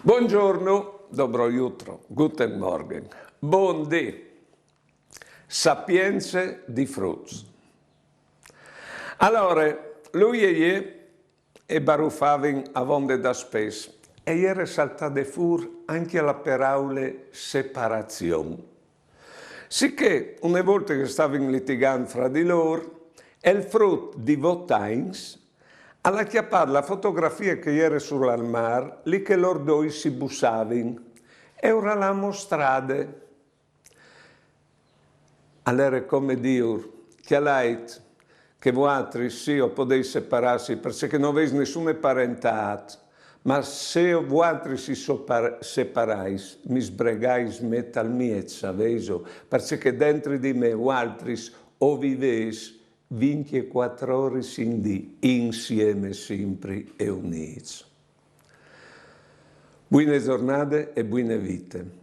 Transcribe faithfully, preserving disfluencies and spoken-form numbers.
Buongiorno, dobro jutro, guten Morgen, bon dì. Sapience di fruts. Alore, lui e je e barufavin avonde daspès, e jere saltade fûr ancje la peraule separazion. Sichè, une volte che a stavin litigant fra di lôr, il frut di vot agns al à cjapât la fotografie che e jere sul armâr, li che lôr doi si bussavin, e ur al à mostrade. Alore, come dîur, cjalait che vualtris sì o podês separâsi, parcè che no vês nissune parentât, ma se vualtris si sopar-, separais, mi sbregais me tal mieç, savêso, parcè che dentri di me vualtris o vivês vincjecuatri oris in dì, insiemi simpri e unîts. Buine zornade e buine vite.